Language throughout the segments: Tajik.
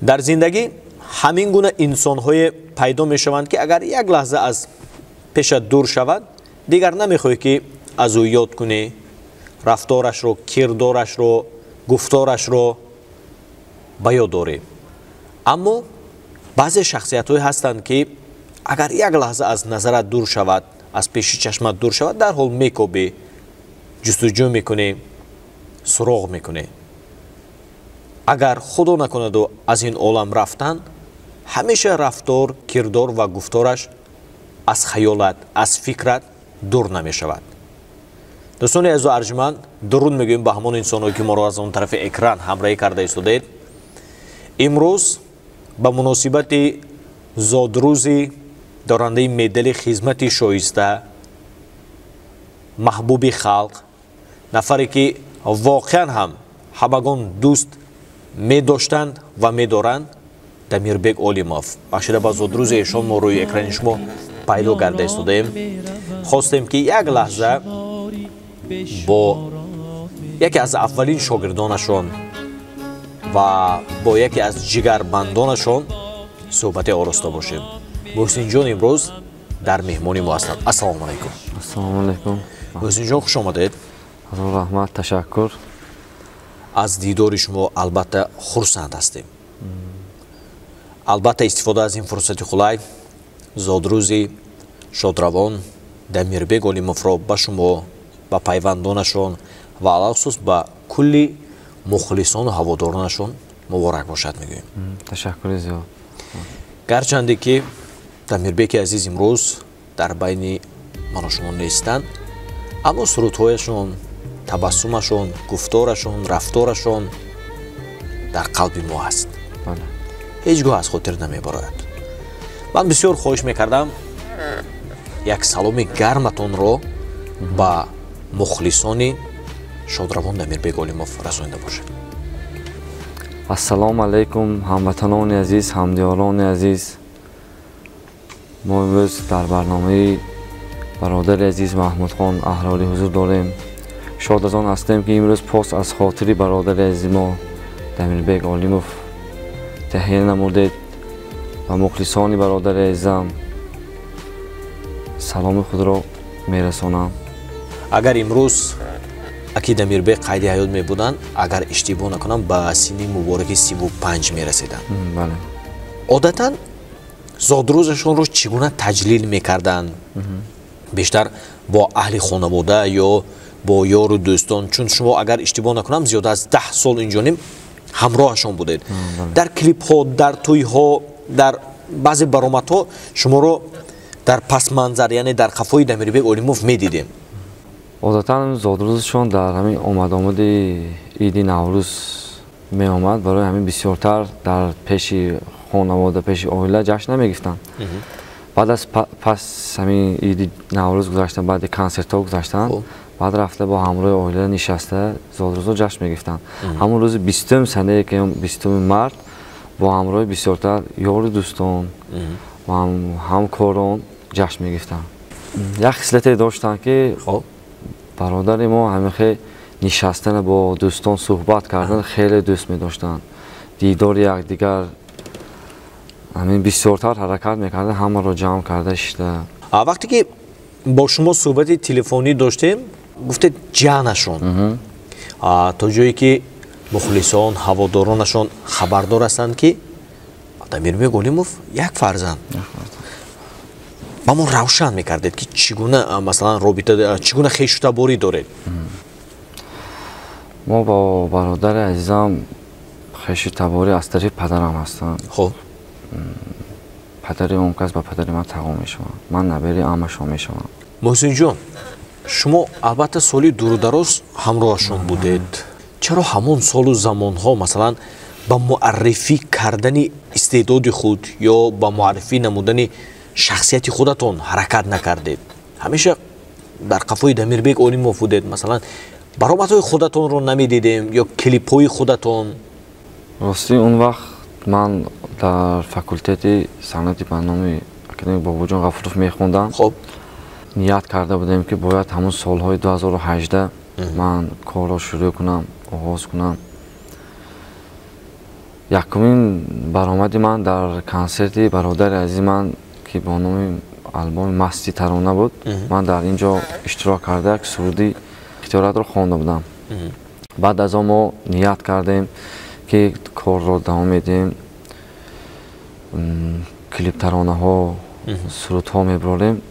Дар зиндагӣ ҳамин гуна инсонҳое пайдо мешаванд, ки агар як лаҳза аз пешат дур шавад, дигар намехоҳӣ, ки аз ӯ ёд кунӣ, рафторашро, кирдорашро, гуфторашро ба ёд дорӣ. Аммо баъзе шахсиятҳое ҳастанд, ки агар як лаҳза аз назарат дур шавад, аз пеши чашмат дур шавад, дарҳол мекобӣ, ҷустуҷӯ мекунӣ, суроғ мекунӣ. Агар Худо накунаду аз ин олам рафтанд, ҳамеша рафтор, кирдор ва гуфтораш аз хаёлат, аз фикрат дур намешавад. Дӯстони азизу арҷманд, дуруд мегӯем ба ҳамон инсонҳое, ки моро аз он тарафи экран ҳамроҳӣ карда истодаед. Имрӯз ба муносибати зодрӯзи дорандаи медали хизмати шоиста, маҳбуби халқ, нафаре ки воқеан ҳам ҳамагон дӯст медоштанд ва медоранд, Дамирбек Олимов, бахшида ба зодрӯзи эшон мо рӯи экрани шумо пайдо карда истодаем. Хостем, ки як лаҳза бо яке аз аввалин шогирдонашон ва бо яке аз ҷигарбандонашон суҳбате ороста бошем. Муҳсинҷон имрӯз дар меҳмони мо ҳастанд. Ассалому алайкум. Ассалому алайкум. Муҳсинҷон, хуш омадед. Ҳазор раҳмат, ташаккур. Аз дидори шумо албатта хурсанд ҳастем. Албатта, истифода аз ин фурсати хулай, зодрӯзи шодравон Дамирбек Олимовро ба шумо, ба пайвандонашон ва алалхусус ба кулли мухлисону ҳаводоронашон муборак бошад мегӯем. Ташаккури зиёд. Гарчанде ки Дамирбеки азиз имрӯз дар байни ману шумо нестанд, аммо сурудҳояшон, табассумашон, гуфторашон, рафторашон дар қалби мо ҳаст, ҳеҷ гоҳ аз хотир намебарояд. Ман бисёр хоҳиш мекардам, як саломи гарматонро ба мухлисони шодравон Дамирбек Олимов расонида бошед. Ассалому алайкум, ҳамватанони азиз, ҳамдиёрони азиз. Мо имрӯз дар барномаи бародари азиз Маҳмудхон Аҳрорӣ ҳузур дорем. Шод аз он ҳастем, ки имрӯз пос аз хотири бародари азизи мо Дамирбек Олимов таҳия намудед ва мухлисони бародари азизам саломи худро мерасонам. Агар имрӯз аки Дамирбек қайди ҳаёт мебуданд, агар иштибоҳ накунам, ба синни мубораки 35 мерасиданд. Бале. Одатан зодрӯзашонро чӣ гуна таҷлил мекарданд? Бештар бо аҳли хонавода ё бо ёру дӯстон? Чун шумо, агар иштибоҳ накунам, зиёда аз 10 сол инҷониб ҳамроҳашон будед. Дар клипҳо, дар тӯйҳо, дар баъзе баромадҳо шуморо дар пасманзар, яъне дар қафои Дамирбек Олимов медидем. Одатан зодрӯзашон дар ҳамин омадомади иди Наврӯз меомад. Барои ҳамин бисёртар дар пеши хонавода, пеши оила ҷашн намегирифтанд. Баъд аз пас ҳамин иди Наврӯз гузаштан, баъди консертҳо гузаштан, баъд рафта бо ҳамроҳи оила нишаста зодрӯзро ҷашн мегирифтанд. Ҳамон рӯзи 20-ум, санае ки 20-уми март, бо ҳамроҳи бисёртар ёру дӯстон ва ҳамкорон ҷашн мегирифтанд. Як хислате доштанд, ки бародари мо ҳамихе нишастана, бо дӯстон суҳбат кардан хеле дӯст медоштанд. Дидори якдигар ҳамин бисёртар ҳаракат мекарда, ҳамаро ҷамъ карда шида. Вақте ки бо шумо суҳбати телефонӣ доштем, гуфтед, ҷанашон, то ҷое ки мухлисон, ҳаводоронашон хабардор ҳастанд, ки Дамирбек Олимов як фарзанд. Ба мо равшан мекардед, ки чӣ гуна, масалан, робита, чӣ гуна хешутаборӣ доред? Мо бо бародари азизам хешутаборӣ аз тарафи падарам ҳастанд. Падари он кас ба падари ман тағо мешаванд, ман набери амашон мешавам. Муҳсинҷон, шумо албатта соли дурудароз ҳамроҳашон будед. Чаро ҳамон солу замонҳо, масалан, ба муаррифӣ кардани истеъдоди худ ё ба муаррифӣ намудани шахсияти худатон ҳаракат накардед? Ҳамеша дар қафои Дамирбек Олимов будед. Масалан, баромадҳои худатонро намедидем ё клипҳои худатон. Ростӣ, он вақт ман дар факултети санъати ба номи академик Бобоҷон Ғафуров мехондам. Ният карда будем, ки бояд ҳамон солҳои 2018 ман корро шурӯъ кунам, оғоз кунам. Якумин баромади ман дар консерти бародари азизи ман, ки бо номи албоми Масти тарона буд, ман дар ин ҷо иштирок карда як суруди ихтиёратро хонда будам. Баъд аз он мо ният кардем, ки корро давом медиҳем, клиптаронаҳо, сурудҳо мебарорем.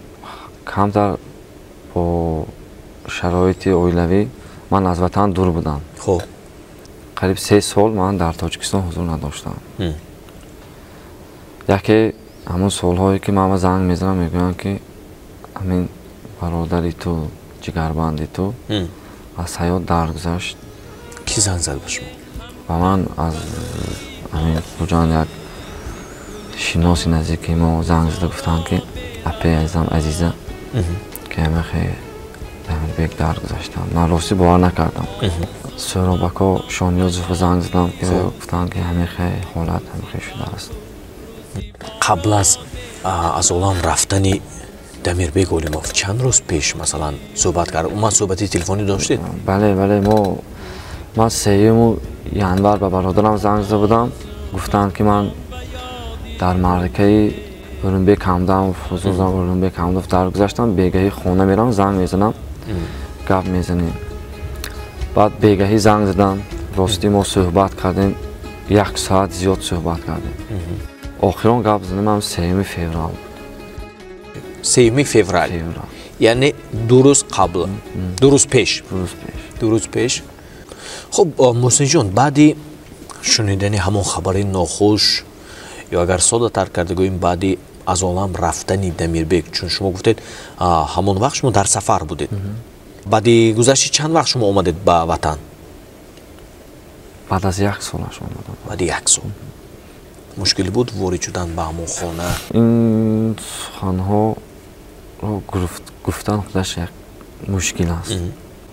Камтар бо шароити оилавӣ ман аз ватан дур будам. Қариб 3 сол ман дар Тоҷикистон ҳузур надоштам. Яке ҳамон солҳое ки ман занг мезанам, мегӯянд, ки ҳамин бародари ту, ҷигарбанди ту аз ҳаёт даргузашт. Ки занг зад ба шумо? Ба ман аз ҳамин Хуҷанд як шиноси наздики мо занг зада гуфтанд, ки апаи азизам Азиза, ки ҳамахе Дамирбек даргузаштанд. Ман ростӣ бовар накардам. Суҳробако Шониёзов занг задам, ки гуфтанд, ки ҳамихе ҳолат ҳамихе шудааст. Қабл аз олам рафтани Дамирбек Олимов чанд рӯз пеш, масалан, суҳбат кард? Умуман суҳбати телефонӣ доштед? Бале, бале, ман 3 январ ба бародарам занг зада будам. Гуфтанд, ки ман дар маъракаи Ӯрунбек Ҳамдамов ҳузур дорам, Ӯрунбек Ҳамдамов даргузаштам, бегаҳӣ хона мерам, занг мезанам, гап мезанем. Баъд бегаҳӣ занг задам, ростӣ мо суҳбат кардем, 1 соат зиёд суҳбат кардем. Охирон гап задем ҳам 3 феврал буд. 3 феврал, яъне 2 рӯз қабл, 2 рӯз пеш. 2 рӯз пеш. 2 рӯз пеш. Хуб, Муҳсинҷон, баъди шунидани ҳамон хабари нохуш, ё агар соддатар карда гӯем, баъди аз олам рафтани Дамирбек, чун шумо гуфтед, ҳамон вақт шумо дар сафар будед, баъди гузашти чанд вақт шумо омадед ба ватан? Баъд аз 1 солаш омадам. Баъди 1 сол. Мушкил буд ворид шудан ба ҳамон хона? Ин суханҳоро гуфтан худаш як мушкил аст.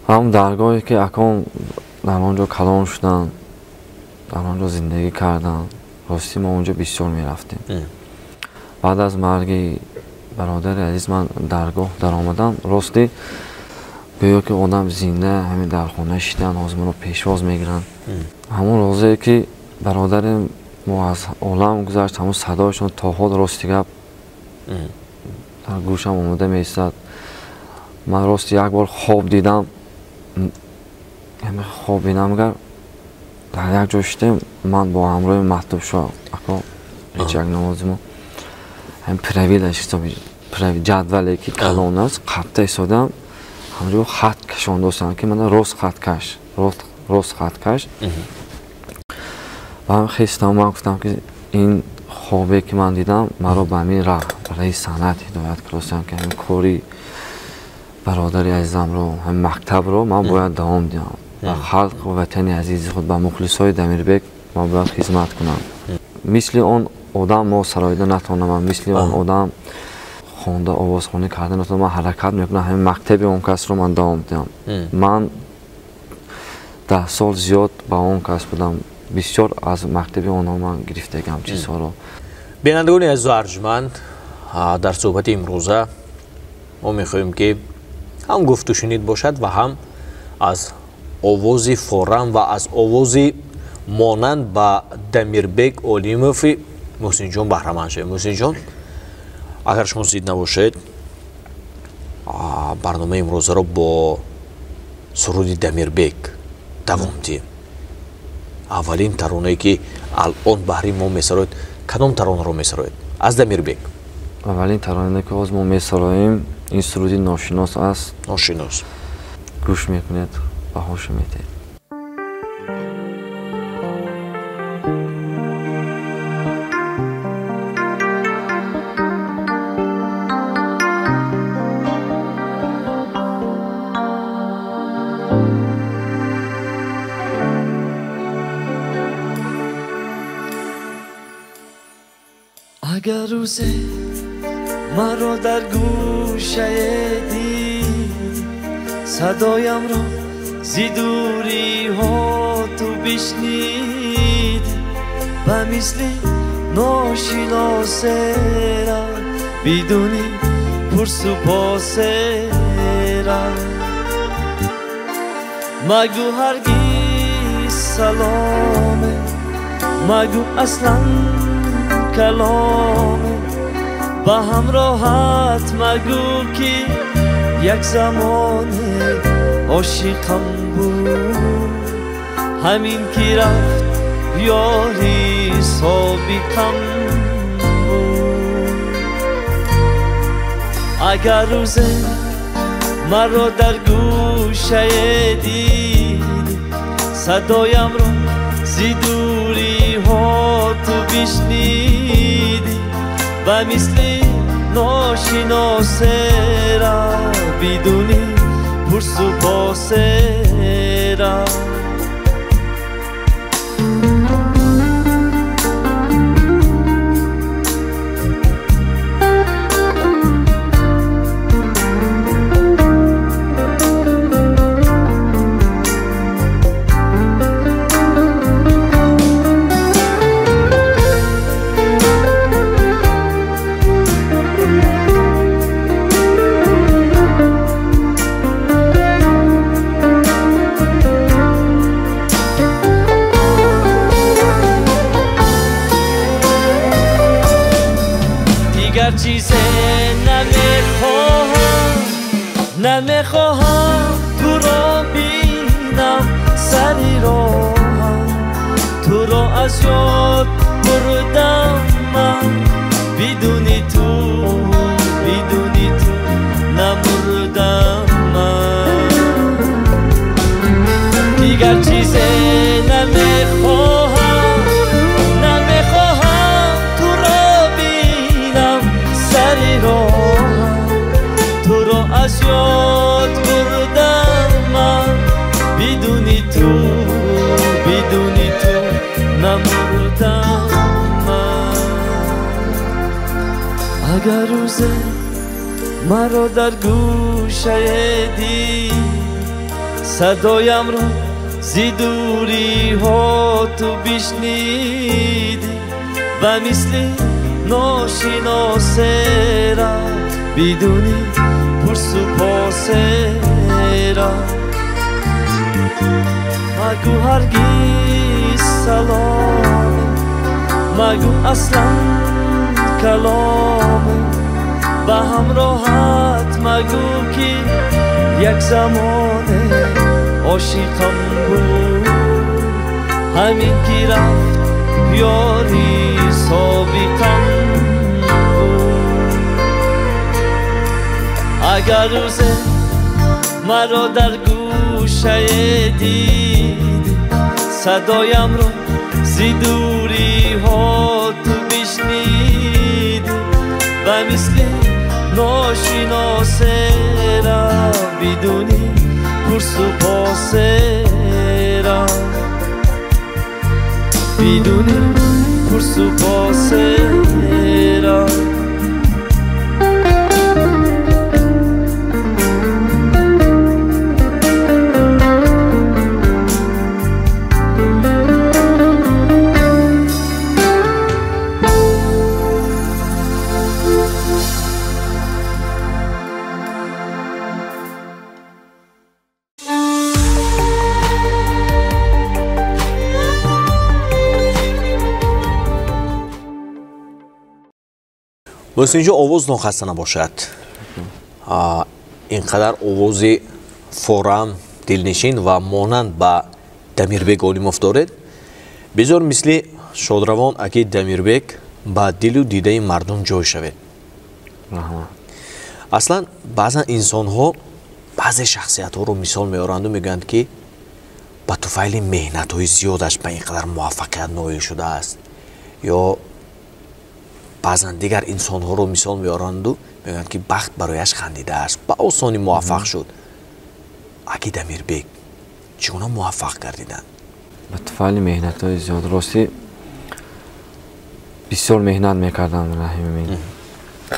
Ҳам даргоҳе ки акон дар он ҷо калон шуданд, дар он ҷо зиндагӣ карданд, ростӣ мо он ҷо бисёр мерафтем. Баъд аз марги бародари азиз ман даргоҳ даромадам, ростӣ гӯё ки одам зинда ҳамин дар хона шидан, ҳозир моро пешвоз мегиранд. Ҳамон рӯзе ки бародари мо аз олам гузашт, ҳамон садояшон то ҳол рости гап дар гӯшам омода меистад. Ман рости як бор хоб дидам, хоб дидам, агар дар як ҷо шидем, ман бо ҳамроҳи Маҳтубшоҳ ако ҳеҷ як навози мо ҳам правилаш ҳисоби ҷадвале ки калон аст, қабта истодам, ҳамҷо хат кашондостам, ки мана рост хат каш, рост хат каш. Ва ҳам хестам, ман гуфтам, ки ин хобе ки ман дидам маро ба ҳамин раҳ, барои санъат ҳидоят кардостам, ки ҳамин кори бародари азизамро, ҳамин мактабро ман бояд давом диҳам. Ба халқ ва ватани азизи худ, ба мухлисҳои Дамирбек ман бояд хизмат кунам. Мисли он одам мо сароида натавонам, мисли он одам хонда овозхонӣ карда натавонам, ман ҳаракат мекунам ҳамин мактаби он касро ман давом диҳам. Ман 10 сол зиёд ба он кас будам, бисёр аз мактаби онҳо ман гирифтагам чизҳоро. Бинандагони азизу арҷманд, дар суҳбати имрӯза мо мехоҳем, ки ҳам гуфтушунид бошад ва ҳам аз овози форам ва аз овози монанд ба Дамирбек Олимови Муҳсинҷон баҳраманд шавем. Муҳсинҷон, агар шумо зид набошед, барномаи имрӯзаро бо суруди Дамирбек давом диҳем. Аввалин таронае ки алон баҳри мо месароед, кадом таронаро месароед аз Дамирбек? Аввалин таронае ки ҳозир мо месароем, ин суруди Ношинос аст. Ношинос. Гӯш мекунед, баҳоша медиҳед. Агар рӯзе маро дар гӯшае дид, садоямро зи дуриҳо ту бишнид, ба мисли ношиносера бидуни пурсу посера. Магӯ ҳаргиз саломе, مگو اصلا کلامه با همراهت مگو که یک زمانه عاشقم بود همین که رفت یاری سابقم بود اگر روزه مرا در گوشه دیدی صدایم را زی دوری ها تو بشنیدی و مثل ناشناسه را بدونی پرس و پاسه را چیزی نمیخواهم نمیخواهم تو را بینم سری راهم تو را از یاد بردم من بدونی تو بدونی تو نمردم من دیگر چیزی نمیخواهم نمیخواهم تو را بینم سری راهم تو را از یاد بردم من بدونی تو بدونی تو نمردم من اگر روزه مرا در گوشه دید صدایم را زی دوری ها تو بشنیدی و مثل ناشناسه را بدونی پرس و پاسه را مگو هرگز سلام مگو اصلا کلام با همراهت مگو که یک زمانه عاشقم بود همین که رفت یاری سابقم بود اگر روزه مرا در گوشه دیدی صدایم را زی دوری ها تو بشنیدی و مثل ناشناسه را بدونی پرس و پاسه را بدونی پرس و پاسه را Муҳсинҷон, овоз нохаста набошад. Ин қадар овози форам, дилнишин ва монанд ба Дамирбек Олимов доред. Бизор мисли шодравон аки Дамирбек ба дилу дидаи мардум ҷой шавед. Аслан баъзан инсонҳо баъзе шахсиятҳоро мисол меоранду мегӯянд, ки ба туфайли меҳнатҳои зиёдаш ба ин қадар муваффақият ноил шудааст, ё баъзан дигар инсонҳоро мисол меоранду мегӯянд, ки бахт барояш хандидааст, ба осонӣ муваффақ шуд. Аки Дамирбек чӣ гуна муваффақ гардиданд? Ба туфайли меҳнатҳои зиёд. Ростӣ бисёр меҳнат мекардам Раҳимин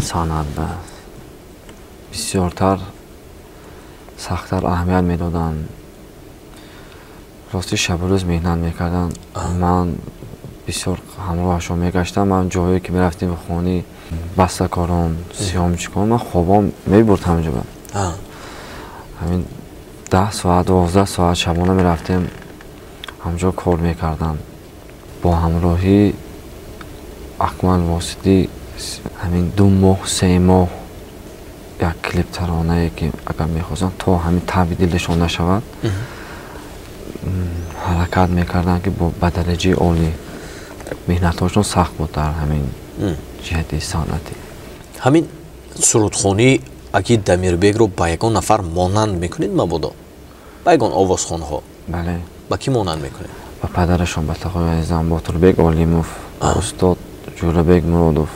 санъат ба бисёртар сахттар аҳамият медоданд. Ростӣ шабу рӯз меҳнат мекардам. Ман бисёр ҳамроҳашон мегаштам. Ман ҷоҳое ки мерафтем хони бастакорон, сиёмчикон, ман хобом мебурд ҳамҷо. Ҳамин 10 соат, 12 соат шабона мерафтем, ҳамҷо кор мекардам. Бо ҳамроҳии Акмал Воситӣ ҳамин 2 моҳ 3 моҳ як клип таронае ки агар мехостанд то ҳамин таби дилашон нашавад ҳаракат мекарданд ки ба дараҷаи олӣ. Меҳнатҳошон сахт буд дар ҳамин ҷиҳати санъатӣ. Ҳамин сурудхонии аки Дамирбекро ба ягон нафар монанд мекунед мабодо? Ба ягон овозхонҳо? Бале. Ба кӣ монанд мекунед? Ба падарашон, ба тағои азизам Ботурбек Олимов, ба устод Ҷӯрабек Муродов,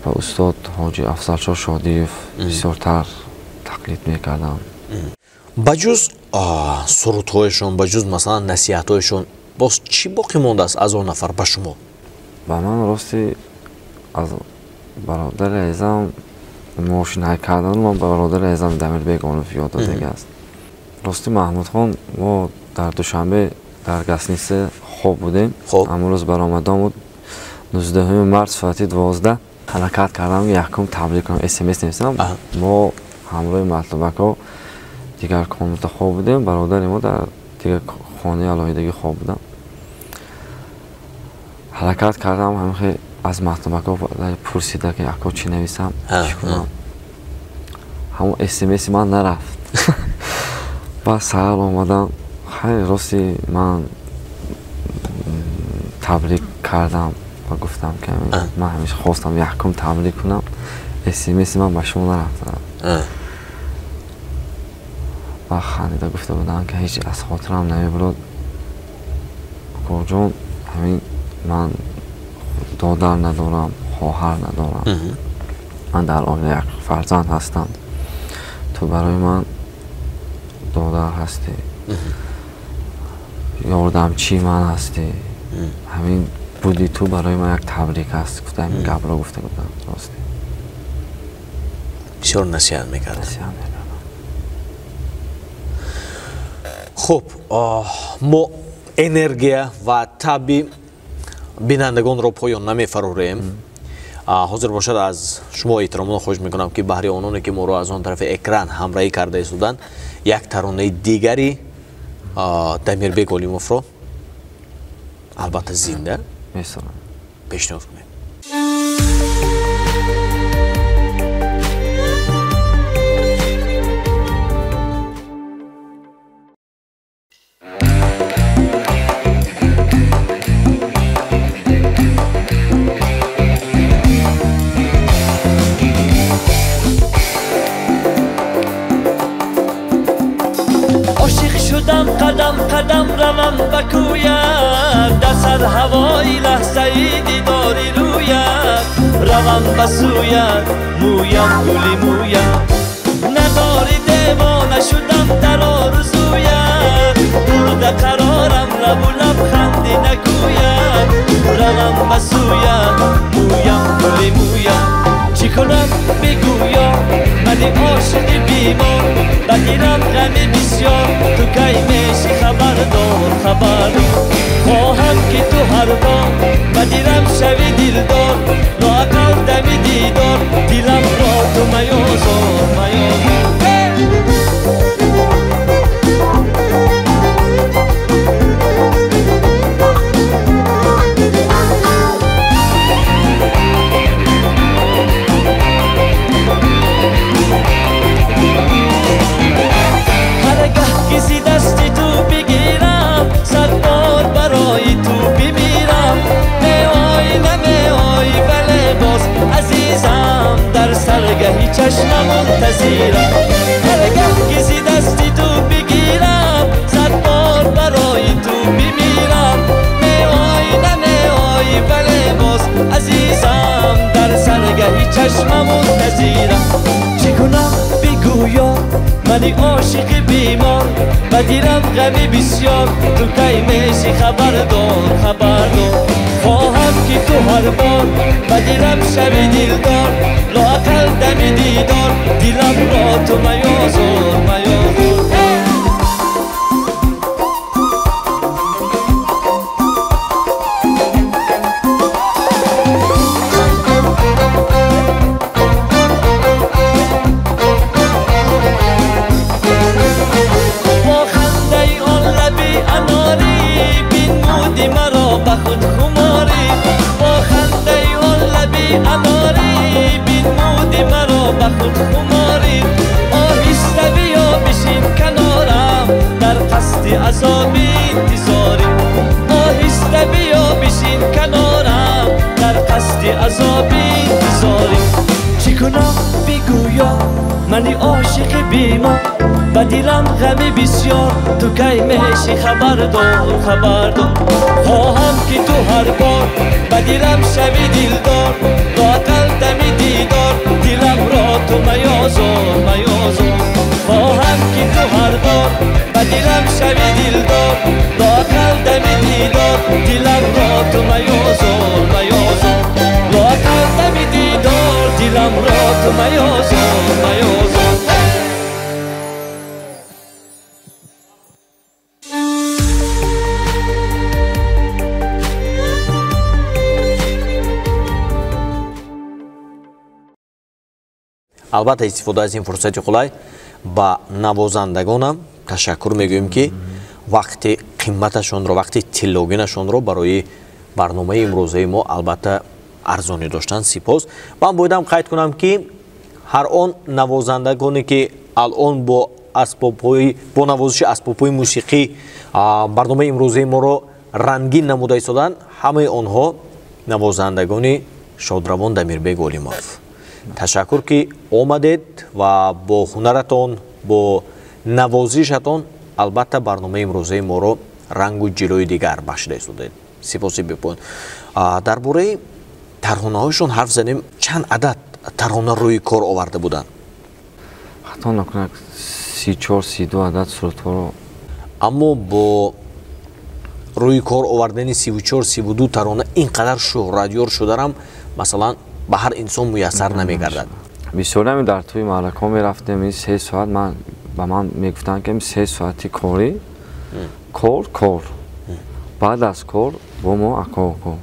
ба устод Ҳоҷи Афзалшоҳ Шодиев бисёртар тақлид мекардам. Ба ҷуз сурудҳояшон, ба ҷуз масалан насиҳатҳояшон боз чӣ боқӣ мондааст аз он нафар ба шумо? Ба ман рости аз бародари азизам мошинҳай кардану ман ба бародари азизам Дамирбек Олимов ёд додагааст. Рости Маҳмудхон мо дар Душанбе дар гасниса хоб будем. Ҳамон рӯз баромадон буд 19 март соати 12 ҳаракат кардам ки якум таблик кунам, смс нависам. Мо ҳамроҳи Матлубако дигар комната хоб будем, бародари мо дар дигар хонаи алоҳидагӣ хоб будам. Ҳаракат кардам ҳамин аз Матлубако пурсида ки ако чӣ нависам, чӣ кунам. Ҳамон смси ман нарафт. Баъд саҳар омадам, хайр рости ман таблик кардам ва гуфтам ки ман ҳамеша хостам якум таблик кунам, смси ман ба шумо нарафт. Ва хандида гуфта будам ки ҳеҷ аз хотирам намебурад укоҷон, ҳамин ман додар надорам, хоҳар надорам, ман дар оила як фарзанд ҳастам, ту барои ман додар ҳастӣ, ёрдамчии ман ҳастӣ, ҳамин буди ту барои ман як табрик аст. Гуфта ҳамин гапро гуфта будам. Рости бисёр насиҳат мекардам. Хуб, мо энергия ва таби бинандагонро поён намефарорем. Ҳозир бошад аз шумо эҳтиромона хоҳиш мекунам ки баҳри ононе ки моро аз он тарафи экран ҳамроҳӣ карда истоданд як таронаи дигари Дамирбек Олимовро албатта зинда пешниҳод кунем. قدم قدم روم به کویت، در سر هوای لحظه دیداری رویت، روم به سویت مویم گلی مویم، نداری دیوانه شدم در آرزویت، برده قرارم لب و لبخندی نگوید، روم به سویت مویم گلی مویم، چی کنم بگویم من عاشق بیمار، به دلم غم بسیار، تو کی میشی خبردار خبردار، خواهم که تو هر بار به دلم شوی دلدار، لااقل دمی دیدار دلم را تو میازار میازار. سرگهی چشمم منتظرم، هرگه کسی دستی تو بگیرم، صد بار برای تو بمیرم، میای نمیای ولی باز عزیزم، در سرگهی چشمم منتظرم، چی کنم بگویا من عاشق بیمار، به دلم غم بسیار، تو کی میشی خبردار خبردار، خواهم که تو هر بار به دلم شوی دلدار، لااقل دمی دیدار دلم را تو میازار میازار. با خنده آن لبی اناری، بنمودی مرا ошиқи бемор, ба дилам ғами бисёр, ту кай меши хабардор, хабардор. Хоҳам ки ту ҳар бор ба дилам шави дилдор, лоақал дами дидор диламро ту маёзор, маёзор. Хоҳам ки ту ҳар бор ба дилам шави дилдор, лоақал дами дидор диламро ту маёзор, маёзор. Лоақал дами дидор диламро ту маёзор, маёзор. Албатта, истифода аз ин фурсати қулай ба навозандагонам ташаккур мегӯем, ки вақти қиматашонро, вақти тиллогинашонро барои барномаи имрӯзаи мо албатта арзонӣ доштанд. Сипос. Ман боядам қайд кунам, ки ҳар он навозандагоне, ки алон бо асбобҳои, бо навозиши асбобҳои мусиқӣ барномаи имрӯзаи моро рангин намуда истоданд, ҳамаи онҳо навозандагони шодравон Дамирбек Олимов. Ташаккур, ки омадед ва бо ҳунаратон, бо навозишатон албатта барномаи имрӯзаи моро рангу ҷилои дигар бахшида истодед. Сипоси бепоён. Дар бораи тарҳонаҳояшон ҳарф занем, чанд адад тарҳона рӯи кор оварда буданд? Хато накунак, 34, 32 адад сурудҳоро. Аммо бо рӯи кор овардани 34, 32 тарона ин қадар шӯҳратёр шударам, масалан, ба ҳар инсон муяссар намегардад. Бисёрами дар тӯи маъракаҳо мерафтем, ин 3 соат ман ба ман мегуфтанд, ки 3 соати корӣ, кор, кор. Баъд аз кор бо мо ако ако.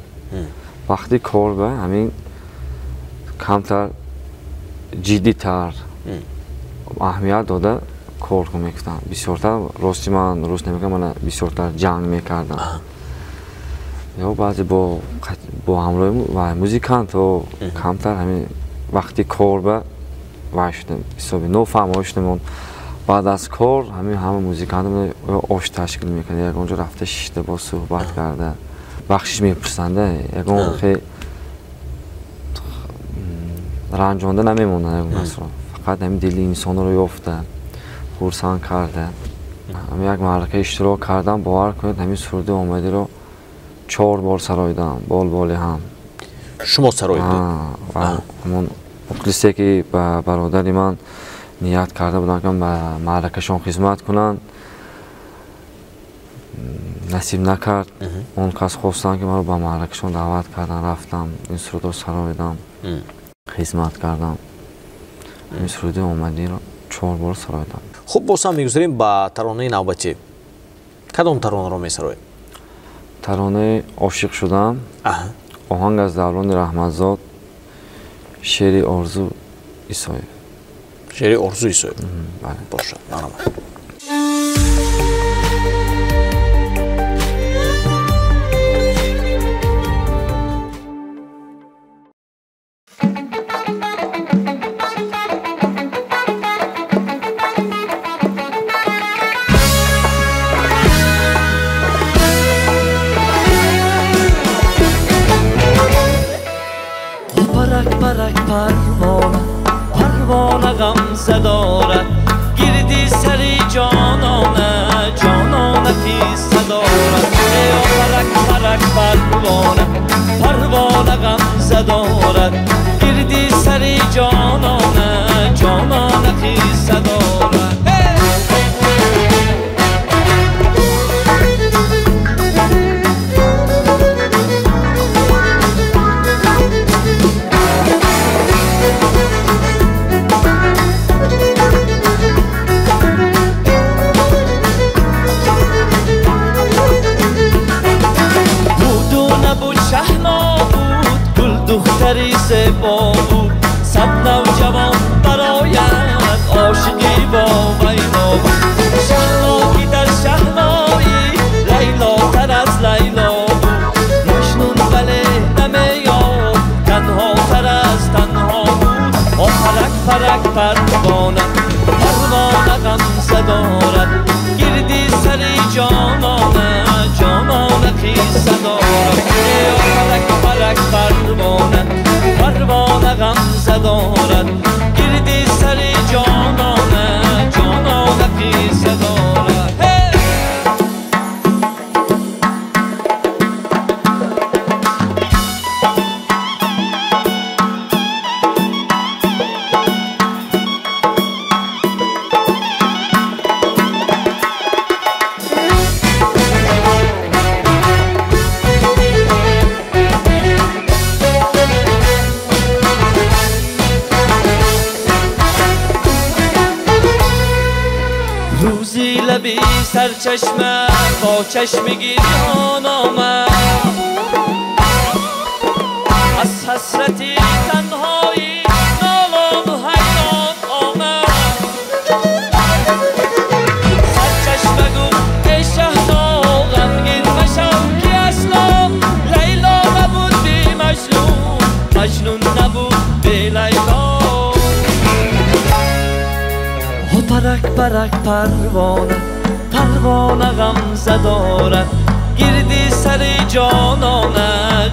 Вақти кор ба ҳамин камтар ҷиддитар аҳамият дода кор кун мегуфтанд. Бисёртар, рости ман рост намегӯям, мана бисёртар ҷанг мекардам. Ё баъзе бо ҳамроҳи музикантҳо камтар ҳамин вақти кор ба вай шудем, ҳисоби нофаҳмҳо шудем. Баъд аз кор ҳамин ҳама музикантҳо ош ташкил мекард, ягон ҷо рафта шишта бо суҳбат карда, бахшиш мепурсанда, ягон хе ранҷонда намемонанд ягон касро, фақат ҳамин дили инсонро ёфта, хурсанд карда. Ҳамин як маърака иштирок кардам, бовар кунед, ҳамин суруди омадиро 4 бор сароидам, болболи ҳам. Шумо сароидед? Ҳамон мухлисе, ки ба бародари ман ният карда буданд, ки ба маъракашон хизмат кунанд, насиб накард. Он кас хостанд, ки маро ба маъракашон даъват карданд, рафтам, ин сурудро сароидам, хизмат кардам. Ин суруди омадиро 4 бор сароидам. Хуб, боз ҳам мегузарем ба таронаи навбатӣ. Кадом таронаро месароед? Таронаи ошиқ шудам, оҳанг аз Даврони Раҳматзод, шеъри Орзу Исоев. Шеъри Орзу Исоев. Бошад, марҳамат. دارد گردی سری جانانه، جانانه قصه دارد. ای پرک پرک پروانه، پروانه غمزه دارد گردی سری جانانه، جانانه قصه دارد. دختری زیبا بود، صد نوجوان برایت عاشقی با ویلا بود. شهلا که در شهلایی لیلا تر از لیلا بود، مجنون ولی نمیاد تنها تر از تنها بود. آ پرک پرک پروانه، پروانه غمزه دارد گردی سری جانانه، جانانه قصه دارد. ای پرک پرک پروانه، پروانه غمزه دارد گردی سری جانانه. Рӯзи лаби сарчашма бо чашми гирён омад, аз ҳасрати танҳоӣ нолону ҳайрон омад. Сарчашма гуфт эй шаҳно ғамгин машав ки асло Лайло набуд би Маҷнун, Маҷнун набуд би Лайло. Парак парак парвона, парвона ғамза дорад, гирди сари ҷонона,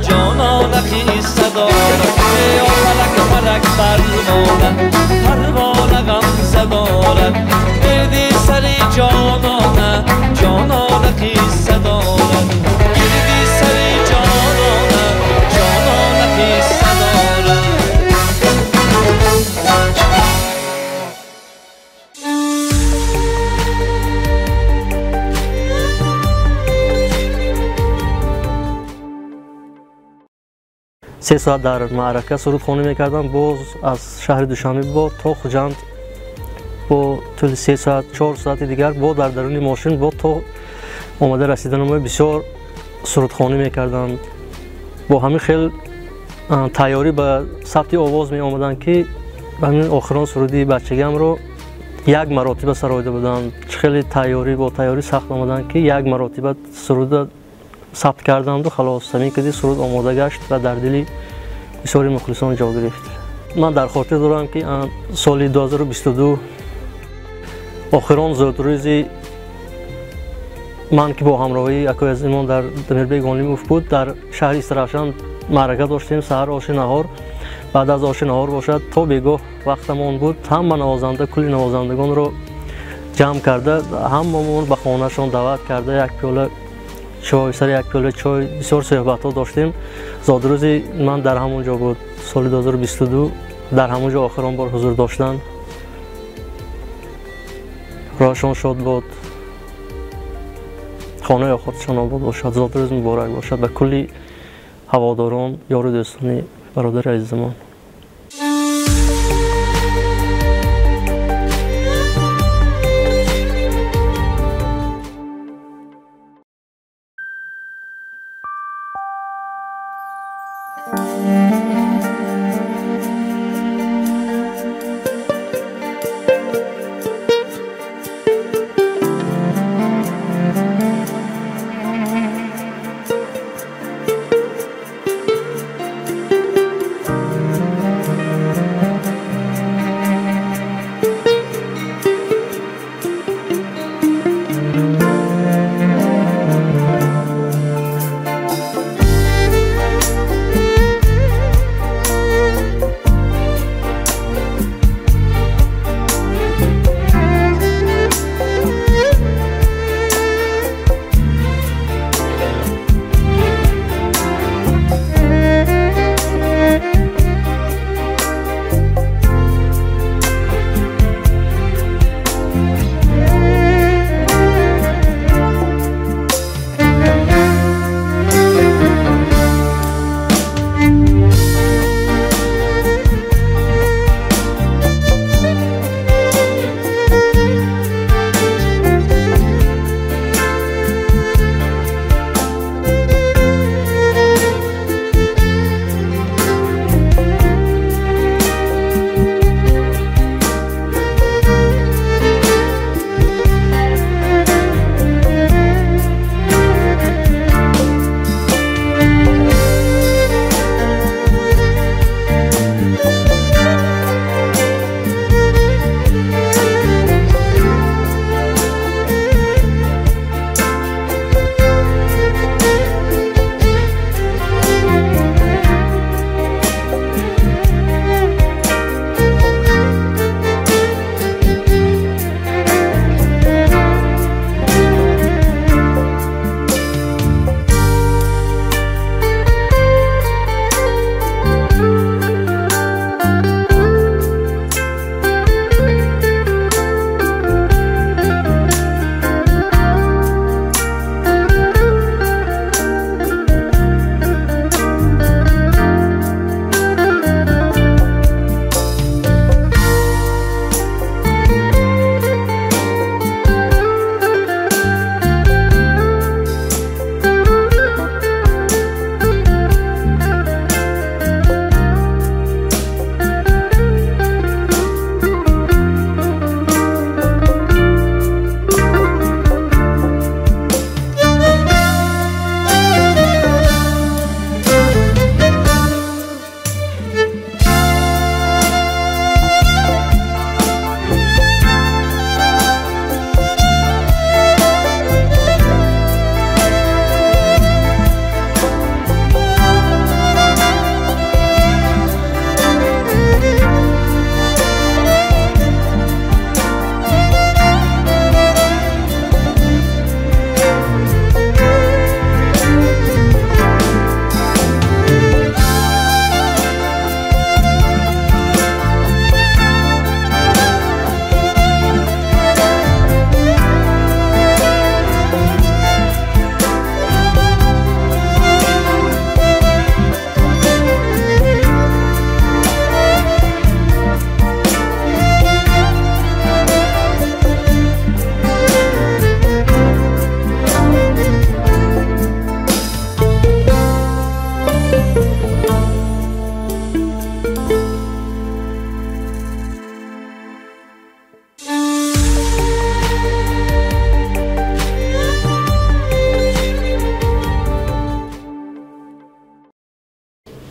ҷонона қисса дорад. Парак парак парвона, парвона ғамза дорад, гирди сари ҷонона, ҷонона қисса дорад, гирди сари ҷонона, ҷонона қисса дорад. Се соат дар маърака сурудхонӣ мекардам, боз аз шаҳри Душанбе бо то Хуҷанд бо тӯли 3 соат, 4 соати дигар бо дар даруни мошин бо то омада расиданам бисёр сурудхонӣ мекардам. Бо ҳамин хел тайёрӣ ба сабти овоз меомадам ки ҳамин охирон суруди бачагиамро як маротиба сароида будам. Хеле тайёрӣ бо тайёрӣ сахт омадам ки як маротиба суруда сабт кардамду халос. Ҳамин киди суруд омода гашт ва дар дили бисёри мухлисон ҷо гирифт. Ман дар хотир дорам ки соли 2022 охирон зодрӯзи ман ки бо ҳамроҳии акои азимон дар Дамирбек Ғонимов буд, дар шаҳри Истаравшан маърака доштем. Саҳар оши наҳор, баъд аз оши наҳор бошад то бегоҳ вақтамон буд. Ҳама навозанда, кулли навозандагонро ҷамъ карда, ҳамамон ба хонаашон даъват карда, як пиёла чой, сари як пиёла чой бисёр суҳбатҳо доштем. Зодрӯзи ман дар ҳамон ҷо буд, соли 2022 дар ҳамон ҷо охирон бор ҳузур доштан. Роҳашон шод буд, хонаи охиршон обод бошад. Зодрӯз муборак бошад ба кулли ҳаводорон, ёру дӯстони бародари азизамон.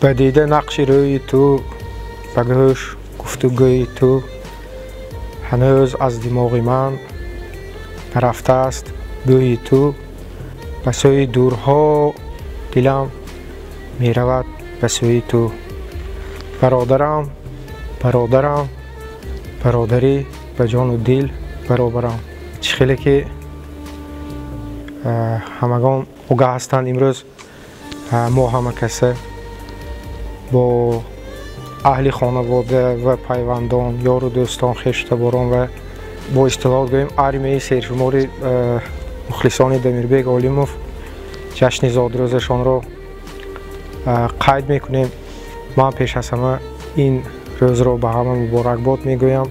Ба дида нақши рӯи ту, ба гӯш гуфтугӯи ту, ҳанӯз аз димоғи ман нарафтааст бӯи ту. Ба сӯи дурҳо дилам меравад, ба сӯи ту. Бародарам, бародарам, бародарӣ ба ҷону дил баробарам. Чӣ хеле ки ҳамагон огаҳ ҳастанд, имрӯз мо ҳама касе бо аҳли хонавода ва пайвандон, ёру дӯстон, хештаборон ва бо истилоҳ гӯем армияи сершумори мухлисони Дамирбек Олимов ҷашни зодрӯзашонро қайд мекунем. Ман пеш аз ҳама ин рӯзро ба ҳама муборакбод мегӯям.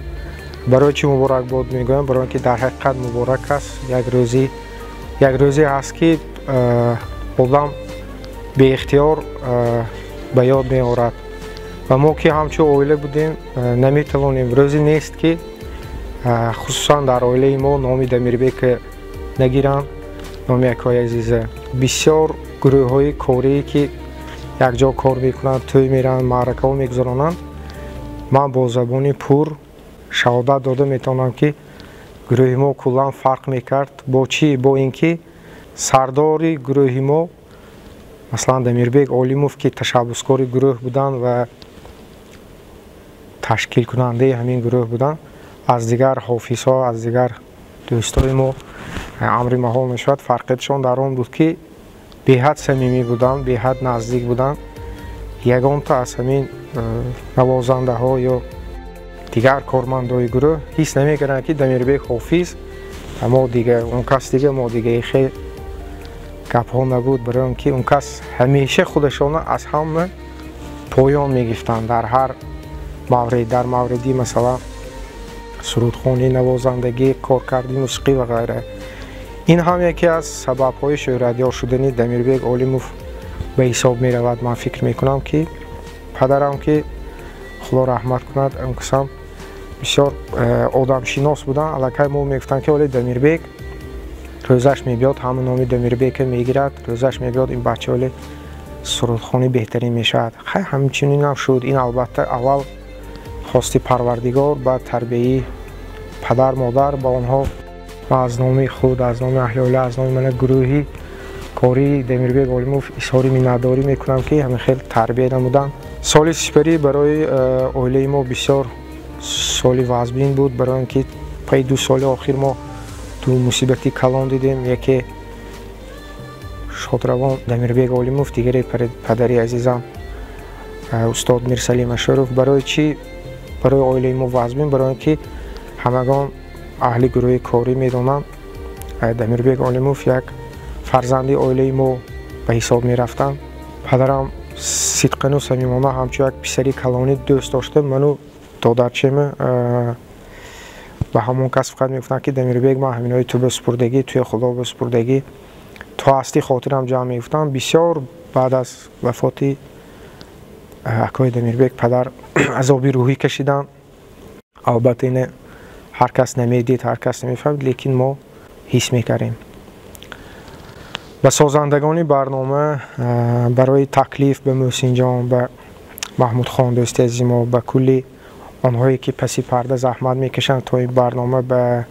Барои чӣ муборакбод мегӯям? Барои он ки дар ҳақиқат муборак аст. Як рӯзе ҳаст, ки одам беихтиёр ба ёд меорад. Ва мо ки ҳамчун оила будем, наметавонем, рӯзе нест, ки хусусан дар оилаи мо номи Дамирбек нагиранд, номи акои азиза. Бисёр гурӯҳҳои корие, ки якҷо кор мекунанд, тӯй мераванд, маъракаҳо мегузаронанд, ман бо забони пур шаҳодат дода метавонам, ки гурӯҳи мо куллан фарқ мекард. Бо чӣ? Бо ин ки сардори гурӯҳи мо, масалан Дамирбек Олимов, ки ташаббускори гурӯҳ буданд ва ташкилкунандаи ҳамин гурӯҳ буданд, аз дигар ҳофизҳо, аз дигар дӯстои мо амри маҳол мешавад. Фарқиятшон дар он буд, ки беҳад самимӣ буданд, беҳад наздик буданд. Ягонта аз ҳамин навозандаҳо ё дигар кормандои гурӯҳ ҳис намекарданд, ки Дамирбек ҳофиз, мо дига, он кас дига, мо дига. Хел гапҳо набуд, барои он ки он кас ҳамеша худашона аз ҳама поён мегирифтанд дар ҳар маврид, дар мавриди масалан сурудхонӣ, навозандагӣ, коркарди мусиқӣ ва ғайра. Ин ҳам яке аз сабабҳои шӯҳратёр шудани Дамирбек Олимов ба ҳисоб меравад. Ман фикр мекунам, ки падарам, ки Худо раҳмат кунад, он касам бисёр одамшинос буданд. Аллакай мо мегуфтанд, ки оле Дамирбек рӯзаш мебиёд, ҳама номи Дамирбека мегирад, рӯзаш мебиёд, ин бача оле сурудхонӣ беҳтарин мешавад. Хай, ҳамчунинам шуд. Ин албатта аввал хости Парвардигор, баъд тарбияи падар модар. Ба онҳо ман аз номи худ, аз номи аҳли оила, аз номи мана гурӯҳи кории Дамирбек Олимов изҳори миннатдорӣ мекунам, ки ҳамин хел тарбия намуданд. Соли сипарӣ барои оилаи мо бисёр соли вазбин буд, барои он ки пайи 2 соли охир мо ду мусибати калон дидем. Яке шодравон Дамирбек Олимов, дигаре падари азизам устод Мирсалим Ашуров. Барои чӣ барои оилаи мо вазбин? Барои он ки ҳамагон аҳли гурӯҳи корӣ медонанд, Дамирбек Олимов як фарзанди оилаи мо ба ҳисоб мерафтанд. Падарам сидқану самимона ҳамчун як писари калонӣ дӯст дошта, ману додарчема ба ҳамон кас фақат мегуфтанд, ки Дамирбек, ман ҳаминои ту ба супурдагӣ, туи Худо ба супурдагӣ, ту ҳастӣ, хотирам ҷамъ мегуфтам. Бисёр баъд аз вафоти акои Дамирбек падар азоби рӯҳӣ кашиданд. Албатта ине ҳар кас намедид, ҳар кас намефаҳмид, лекин мо ҳис мекардем. Ба созандагони барнома барои таклиф, ба Муҳсинҷон, ба Маҳмудхон дӯсти азизи мо, ба кулли онҳое, ки паси парда заҳмат мекашанд, то ин барнома ба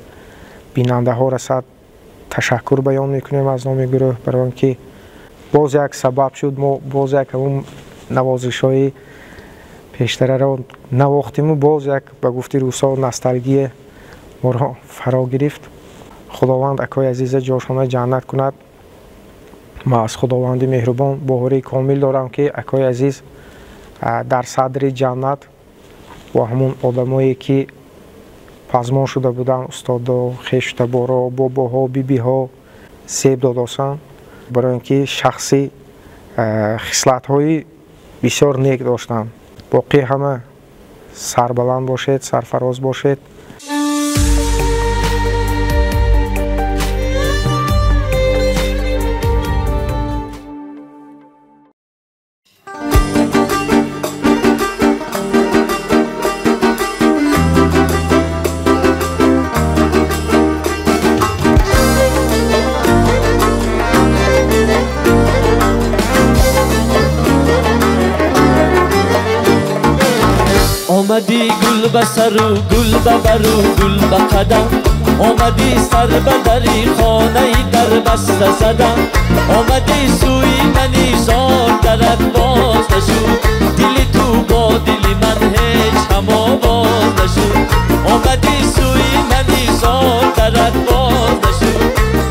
бинандаҳо расад, ташаккур баён мекунем аз номи гурӯҳ, барои он ки боз як сабаб шуд мо боз як ҳамун навозишҳои пештараро навохтиму боз як, ба гуфти рӯсо, носталгия моро фаро гирифт. Худованд акои азиза ҷошона ҷаннат кунад. Ман аз Худованди меҳрубон боварии комил дорам, ки акои азиз дар садри ҷаннат бо ҳамун одамое, ки пазмон шуда буданд, устодо, хештаборо, бобоҳо, бибиҳо, себ додосанд, барои он ки шахси хислатҳои бисёр нек доштанд. Боқӣ ҳама сарбаланд бошед, сарфароз бошед. Омадӣ гул ба сару гул ба бару гул ба қадам, омадӣ сар ба дари хонаи дар баста задам, омадӣ сӯи мани зор дарат боз нашуд, дили ту бо дили ман ҳеҷ ҳамовоз нашуд, омадӣ сӯи мани зор дарат боз нашуд,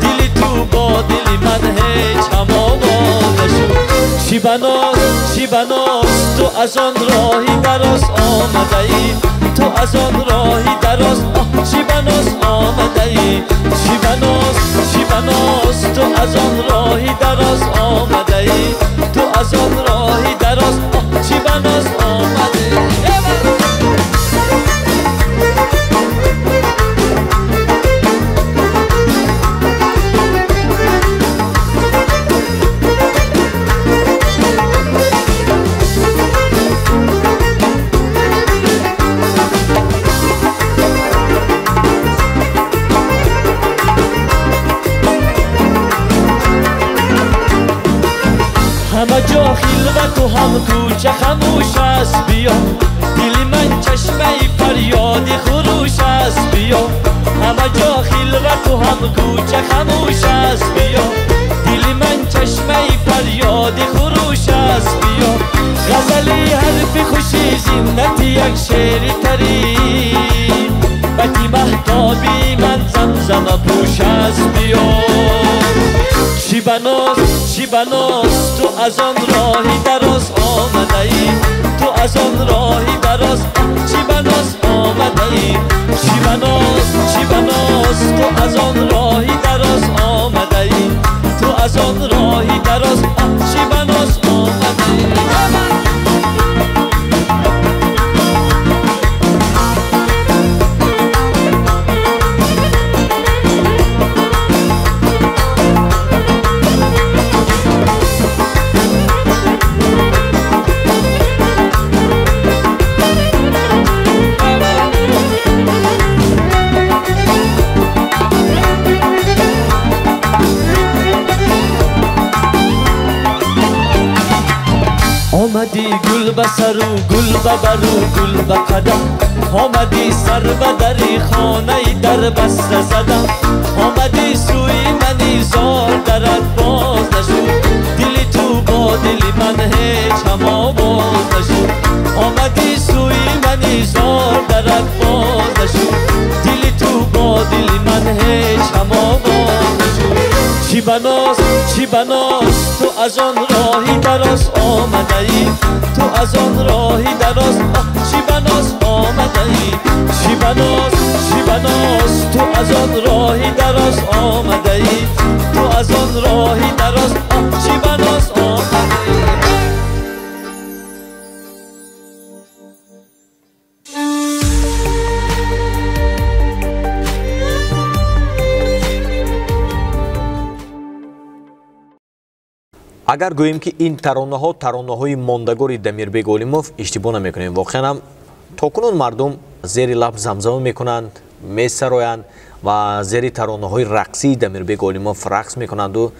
дили ту бо дили ман ҳеҷ ҳамовоз нашуд. Чӣ баноз, чӣ баноз, ту аз он роҳи дароз омадаӣ, ту аз он роҳи дароз, чӣ баноз омадаӣ, чӣ баноз, чӣ баноз, ту аз он роҳи дароз омадаӣ, ту аз он роҳи дароз, чӣ баноз омадаӣ. Ҳама ҷо хилвату ҳам кӯча хамӯш аст, биё дили ман чашмаи фарёди хурӯш аст, биё ҳама ҷо хилвату ҳам кӯча хамӯш аст, биё дили ман чашмаи фарёди хурӯш аст, биё ғазали ҳарфи хуши зинати як шеъри тарӣ, бати маҳтоби ман замзама пӯш аст, биё. Чӣ баноз, чӣ баноз, ту аз он роҳи дароз омадаӣ, ту аз он роҳи дароз, чӣ баноз омадаӣ, чӣ баноз, чӣ баноз, ту аз он роҳи дароз омадаӣ, ту аз он роҳи дароз, чӣ баноз омадаӣ. Омадӣ гул ба сару гул ба бару гул ба қадам, омадӣ сар ба дари хонаи дар баста задам, омадӣ сӯи мани зор дарат боз нашуд, дили ту бо дили ман ҳеҷ ҳамовоз нашуд, омадӣ сӯи мани зор дарат боз нашуд, дили ту бо дили ман ҳеҷ ҳамовоз нашуд. Чӣ баноз, чӣ баноз, ту аз он роҳи дароз омадаӣ, ту аз он роҳи дароз, чӣ баноз омадаӣ, чӣ баноз, чӣ баноз, ту аз он роҳи дароз омадаӣ, ту аз он роҳи дароз, чӣ баноз омадаӣ. Агар гӯем ки ин таронаҳо таронаҳои мондагори Дамирбек Олимов, иштибоҳ намекунем. Воқеан ҳам то кунун мардум зери лаб замзама мекунанд, месароянд ва зери таронаҳои рақсии Дамирбек Олимов рақс мекунанду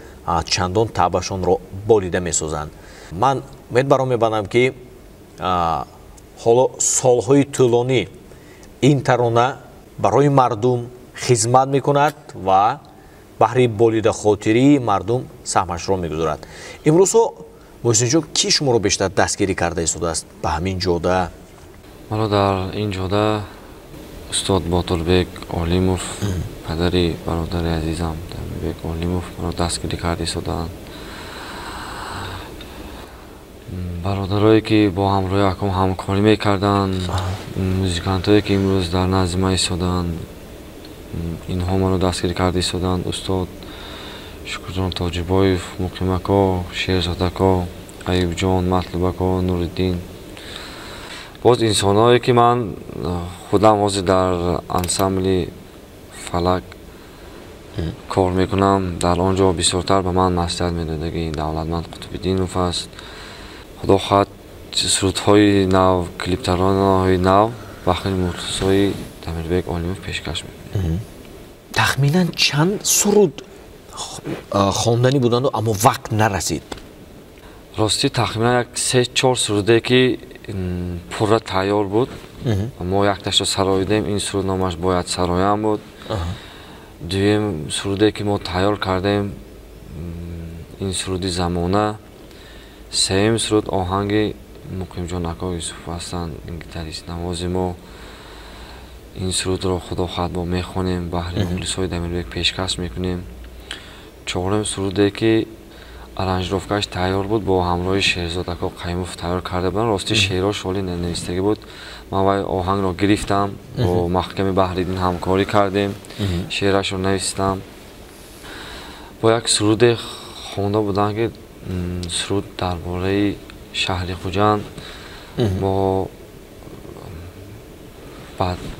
чандон таъбашонро болида месозанд. Ман умед баром мебандам ки ҳоло солҳои тӯлонӣ ин тарона барои мардум хизмат мекунад ва баҳри болидахотирии мардум саҳмашро мегузорад. Имрӯзҳо Муҳсинҷон, ки шуморо бештар дастгирӣ карда истодааст ба ҳамин ҷода? Маро дар ин ҷода устод Ботурбек Олимов, падари бародари азизам Дамирбек Олимов маро дастгирӣ карда истодаанд. Бародарое ки бо ҳамроҳи аком ҳамкорӣ мекарданд, музикантое ки имрӯз дар назди ман истодаанд, инҳо маро дастгирӣ карда истодаанд. Устод Шукрҷон Тоҷибоев, Муқимако, Шерзодако, Аюбҷон, Матлубако, Нуриддин. Боз инсонҳое ки ман худам ҳозир дар ансамбли Фалак кор мекунам, дар он ҷо бисёртар ба ман маслиҳат медодаги Давлатманд Қутбиддинов аст. Худо хоҳад сурудҳои нав, клиптаронаҳои нав бахри мухлисои Дамирбек Олимов пешкаш мекунем. Тахминан чанд суруд хонданӣ буданду, аммо вақт нарасид? Ростӣ тахминан як 3-4 суруде ки пурра тайёр буд, Мо якташро сароидем, ин суруд номаш «Бояд сароям» буд. Дуюм суруде, ки мо тайёр кардем, ин суруди «Замона». Сеюм суруд оҳанги Муқимҷон ака Юсуф ҳастанд, ин гитарист навози мо. Ин сурудро, худо хоҳад, мо мехонем, баҳри мухлисҳои Дамирбек пешкаш мекунем. Чорум суруде, ки аранжировкааш тайёр буд, бо ҳамроҳи Шерзод ака Қаймов тайёр карда будам. Рости, шеърош ҳоли нанавистагӣ буд. Ман вай оҳангро гирифтам, бо Маҳками Баҳриддин ҳамкорӣ кардем, шеърашро навистам. Бо як суруде хонда будам, ки суруд дар бораи шаҳри Хуҷанд. Мо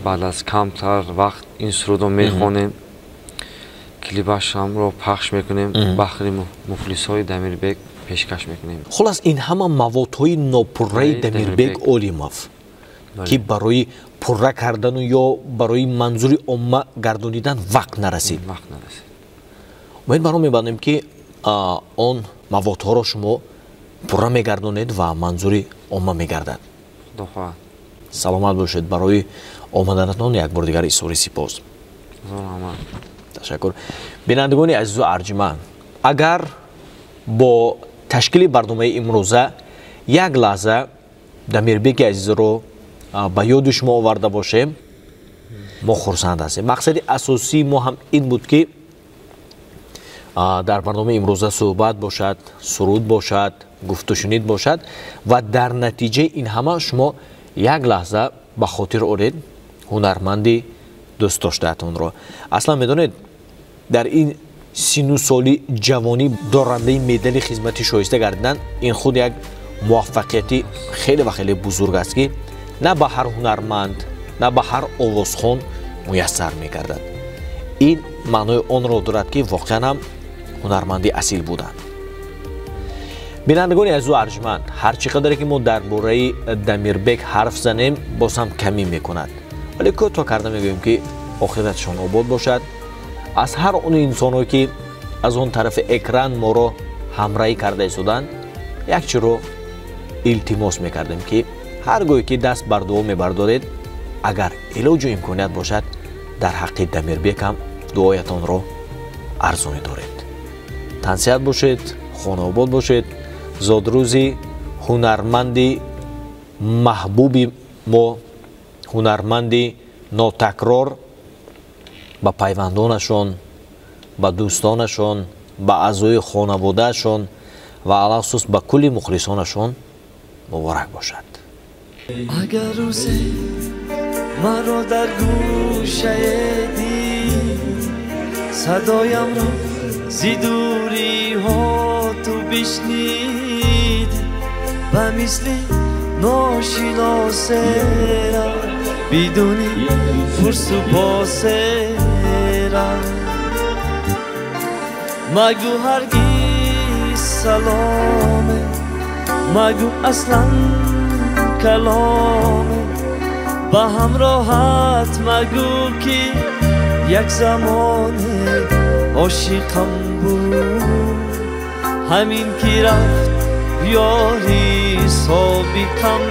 баъд аз камтар вақт ин сурудро мехонем, клипашамро пахш мекунем, баҳри мухлисҳои Дамирбек пешкаш мекунем. Хулас, ин ҳама маводҳои нопурраи Дамирбек Олимов, ки барои пурра кардану ё барои манзури омма гардонидан вақт нарасид. Вақт нарасид. Умед баро мебандем, ки он маводҳоро шумо пурра мегардонед ва манзури омма мегардад. Худо хоҳад. Саломат бошед. Барои омаданатон як бори дигар изҳори сипос. Ташаккур. Бинандагони азизу арҷуманд, агар бо ташкили барномаи имрӯза як лаҳза Дамирбеки азизро ба ёди шумо оварда бошем, мо хурсанд ҳастем. Мақсади асосии мо ҳам ин буд, ки дар барномаи имрӯза суҳбат бошад, суруд бошад, гуфтушунид бошад ва дар натиҷаи ин ҳама шумо як лаҳза ба хотир оред ҳунарманди дӯстдоштаатонро. Аслан, медонед, дар ин сину соли ҷавонӣ дорандаи медали хизмати шоиста гардидан, ин худ як муваффақияти хеле ва хеле бузург аст, ки на ба ҳар ҳунарманд, на ба ҳар овозхон муяссар мегардад. Ин маънои онро дорад, ки воқеан ҳам ҳунарманди асил буданд. Бинандагони азизу арҷманд, ҳар чӣ қадаре ки мо дар бораи Дамирбек ҳарф занем, боз ҳам камӣ мекунад, вале кӯтоҳ карда мегӯем, ки охиратшон обод бошад. Аз ҳар он инсонҳое, ки аз он тарафи экран моро ҳамраҳӣ карда истоданд, як чиро илтимос мекардем, ки ҳар гоҳе ки даст бар дуо мебардоред, агар илоҷу имконият бошад, дар ҳаққи Дамирбек ҳам дуоятонро арзонӣ доред. Тансиҳат бошед, хонаобод бошед. Зодрӯзи ҳунарманди маҳбуби мо, ҳунарманди нотакрор, ба пайвандонашон, ба дӯстонашон, ба аъзои хонаводаашон ва алахусус ба кулли мухлисонашон муборак бошад. Агар рӯзе маро дар гӯшае дид, садоямро зи дуриҳо ту бишнид, ба мисли ношиносера бидуни пурсу посера магӯ ҳаргиз саломе, магӯ аслан каломе, ба ҳамроҳат магӯ, ки як замоне ошиқам буд. Ҳамин ки рафт ёри собиқам.